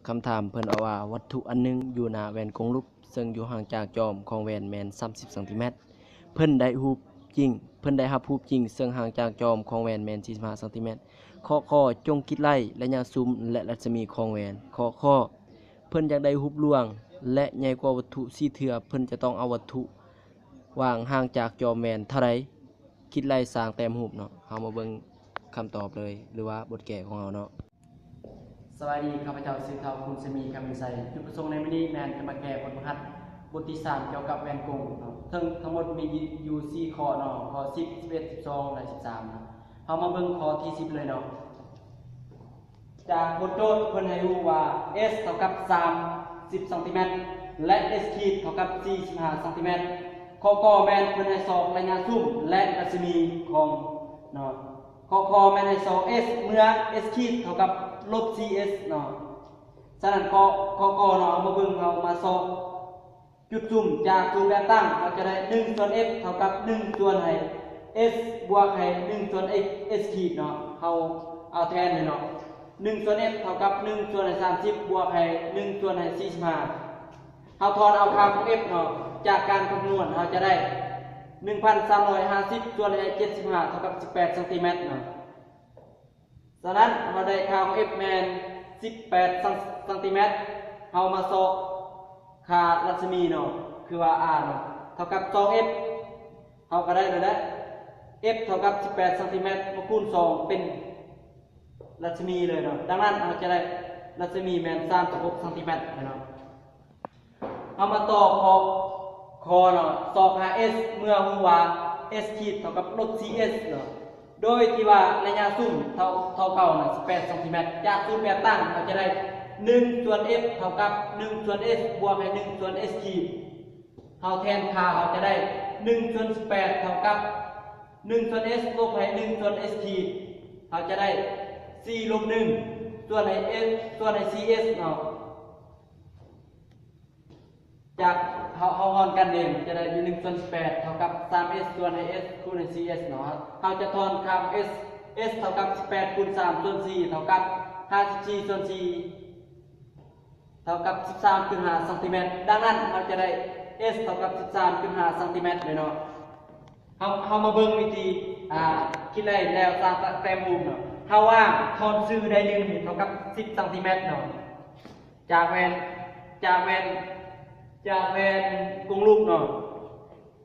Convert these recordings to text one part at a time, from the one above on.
ຄຳຖາມເພິ່ນເວົ້າວ່າ ວັດຖຸອັນໜຶ່ງຢູ່ໜ້າແວ່ນກົງລູບ ເຊິ່ງຢູ່ຫ່າງຈາກຈອມຂອງແວ່ນແມ່ນສາມສິບຊັງຕີແມັດ. ເພິ່ນໄດ້ຮູບຈິງ ເພິ່ນໄດ້ຮັບຮູບຈິງ ເຊິ່ງຫ່າງຈາກຈອມຂອງແວ່ນແມ່ນສີ່ສິບຫ້າຊັງຕີແມັດ. ຂໍ້ ຂໍ້ ຈົ່ງຄິດໄລ່ໄລຍະຊູມ ແລະ ລັດສະໝີຂອງແວ່ນ. ຂໍ້ ຂໍ້ ເພິ່ນຢາກໄດ້ຮູບຫຼວງ ແລະ ໃຫຍ່ກວ່າວັດຖຸສີ່ເທື່ອ, ເພິ່ນຈະຕ້ອງເອົາວັດຖຸວາງຫ່າງຈາກຈອມແວ່ນເທົ່າໃດ? ຄິດໄລ່ສ້າງແຕ້ມຮູບເນາະ. ເຮົາມາເບິ່ງຄຳຕອບເລີຍ ຫຼືວ່າບົດແກ້ຂອງເຮົາເນາະ. ສະບາຍດີ, ຂ້າພະເຈົ້າຊື່ທ້າວ ຄຸນສະໝີ ຄຳວິໄຊ. ຈຸດປະສົງໃນມື້ນີ້ແມ່ນຈະມາແກ້ບົດຝຶກຫັດບົດທີສາມ ກ່ຽວກັບແວ່ນກົງເນາະ. ເຖິງທັງໝົດມີຢູ່ສີ່ຂໍ້ເນາະ, ຂໍ້ສິບ ສິບເອັດ ສິບສອງ ແລະ ສິບສາມເນາະ. ເຮົາມາເບິ່ງຂໍ້ທີສິບເລີຍເນາະ. ຈາກບົດໂຈດເພິ່ນໃຫ້ຮູ້ວ່າ S ເທົ່າກັບສາມສິບຊັງຕີແມັດ ແລະ S ຂີດເທົ່າກັບສີ່ສິບຫ້າຊັງຕີແມັດ. ຂໍ້ ຂໍ້ ແມ່ນເພິ່ນໃຫ້ຊອກໄລຍະຊູມ ແລະ ລັດສະໝີຂອງເນາະ. ຂໍ້ ຂໍ້ ແມ່ນໃຫ້ຊອກ S ເມື່ອ S ຂີດເທົ່າກັບລົບສີ່ S ເນາະ. ສະນັ້ນ ຂໍ້ ຂໍ້ ຂໍ້ ເນາະ, ເຮົາມາເບິ່ງ ເຮົາມາຊອກຈຸດຊູມຈາກສູດແບບຕັ້ງ, ເຮົາຈະໄດ້ໜຶ່ງສ່ວນ F ເທົ່າກັບໜຶ່ງສ່ວນໃຫ້ S ບວກໃຫ້ໜຶ່ງສ່ວນ X S ຂີດເນາະ. ເຮົາເອົາແທນເລີຍເນາະ, ໜຶ່ງສ່ວນ F ເທົ່າກັບໜຶ່ງສ່ວນໃຫ້ສາມສິບ ບວກໃຫ້ໜຶ່ງສ່ວນໃຫ້ສີ່ສິບຫ້າ. ເຮົາຖອນເອົາຄ່າຂອງ F ເນາະ, ຈາກການຄຳນວນເຮົາຈະໄດ້ໜຶ່ງພັນສາມຮ້ອຍຫ້າສິບ ສ່ວນໃຫ້ເຈັດສິບຫ້າ ເທົ່າກັບສິບແປດຊັງຕີແມັດເນາະ. ສະນັ້ນ ເຮົາໄດ້ຄ່າຂອງ F ແມ່ນສິບແປດຊັງ ຊັງຕີແມັດ. ເຮົາມາຊອກຄ່າລັດສະໝີເນາະ, ຄືວ່າ R ເນາະ ເທົ່າກັບສອງ F. ເຮົາກໍໄດ້ແລ້ວແຫຼະ, F ເທົ່າກັບສິບແປດຊັງຕີແມັດ ມາຄູນສອງເປັນລັດສະໝີເລີຍເນາະ. ດັ່ງນັ້ນ ເຮົາຈະໄດ້ລັດສະໝີແມ່ນສາມສິບຫົກຊັງຕີແມັດເນາະ. ເຮົາມາຕໍ່ຂໍ້ ຂໍ້ເນາະ, ຊອກຫາ S ເມື່ອຮູ້ວ່າ S ຂີດເທົ່າກັບລົບສີ່ S ເນາະ, ໂດຍທີ່ວ່າໄລຍະຊູມເທົ່າ ເທົ່າເກົ່ານະ ສິບແປດຊັງຕີແມັດ. ຈາກສູດແບບຕັ້ງ ເຮົາຈະໄດ້ໜຶ່ງສ່ວນ F ເທົ່າກັບໜຶ່ງສ່ວນ S ບວກໃຫ້ໜຶ່ງສ່ວນ S ຂີດ. ເຮົາແທນຄ່າ ເຮົາຈະໄດ້ໜຶ່ງສ່ວນສິບແປດ ເທົ່າກັບໜຶ່ງສ່ວນ S ລົບໃຫ້ໜຶ່ງສ່ວນ S ຂີດ. ເຮົາຈະໄດ້ສີ່ລົບໜຶ່ງ ສ່ວນໃຫ້ S ສ່ວນໃຫ້ສີ່ S ເນາະ. ຈາກເຮົາ ເຮົາຮ່ອນກັນເດ້ ຈະໄດ້ຢູ່ໜຶ່ງສ່ວນສິບແປດ ເທົ່າກັບສາມ S ສ່ວນໃຫ້ S ຄູນໃຫ້ສີ່ S ເນາະ. ເຮົາຈະຖອນຄ່າຂອງ S, S ເທົ່າກັບສິບແປດຄູນສາມສ່ວນສີ່ ເທົ່າກັບຫ້າສິບສີ່ສ່ວນສີ່ ເທົ່າກັບສິບສາມຈຸດຫ້າຊັງຕີແມັດ. ດັ່ງນັ້ນ ເຮົາຈະໄດ້ S ເທົ່າກັບສິບສາມຈຸດຫ້າຊັງຕີແມັດເລີຍເນາະ. ເຮົາ ເຮົາມາເບິ່ງວິທີ ອ່າ ຄິດໄລ່ແລ້ວສ້າງແຕ້ມຮູບເນາະ. ເຮົາວ່າງຖອນຊື່ໃດໜຶ່ງເທົ່າກັບສິບຊັງຕີແມັດເນາະ. ຈາກແວ່ນ ຈາກແວ່ນ ຈາກແວ່ນກົງລູບເນາະ,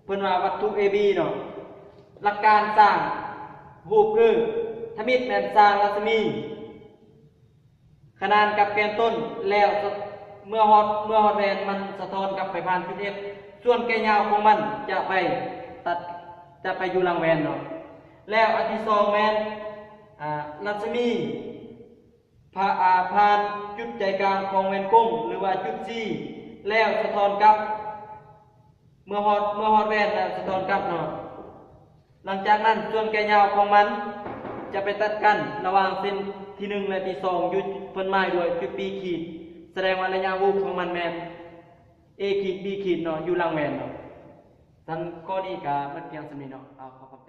ເພິ່ນວ່າວັດຖຸ AB ເນາະ. ຫຼັກການສ້າງຮູບຄື ທຳອິດແມ່ນສ້າງລັດສະໝີຂະໜານກັບແກນຕົ້ນ ແລ້ວເມື່ອຮອດ ເມື່ອຮອດແວ່ນມັນສະທ້ອນກັບໄປຜ່ານຈຸດ F, ສ່ວນແກ່ຍາວຂອງມັນຈະໄປຕັດ ຈະໄປຢູ່ຫຼັງແວ່ນເນາະ. ແລ້ວອັນທີສອງແມ່ນ ອ່າ ລັດສະໝີ ຜ່າ ອ່າ ຜ່ານຈຸດໃຈກາງຂອງແວ່ນກົງ ຫຼືວ່າຈຸດ C ແລ້ວສະທ້ອນກັບ ເມື່ອຮອດ ເມື່ອຮອດແວ່ນແລ້ວສະທ້ອນກັບເນາະ. ຫຼັງຈາກນັ້ນ ສ່ວນແກ່ຍາວຂອງມັນຈະໄປຕັດກັນລະຫວ່າງເສັ້ນທີໜຶ່ງ ແລະ ທີສອງ ຢູ່ ເພິ່ນໝາຍດ້ວຍຈຸດ B ຂີດ, ສະແດງວ່າໄລຍະຮູບຂອງມັນແມ່ນ A ຂີດ B ຂີດເນາະ ຢູ່ຫຼັງແວ່ນເນາະ. ສຳ ຂໍ້ນີ້ກະໝົດພຽງສ່ຳນີ້ເນາະ. ເອົາ ຂໍຂອບ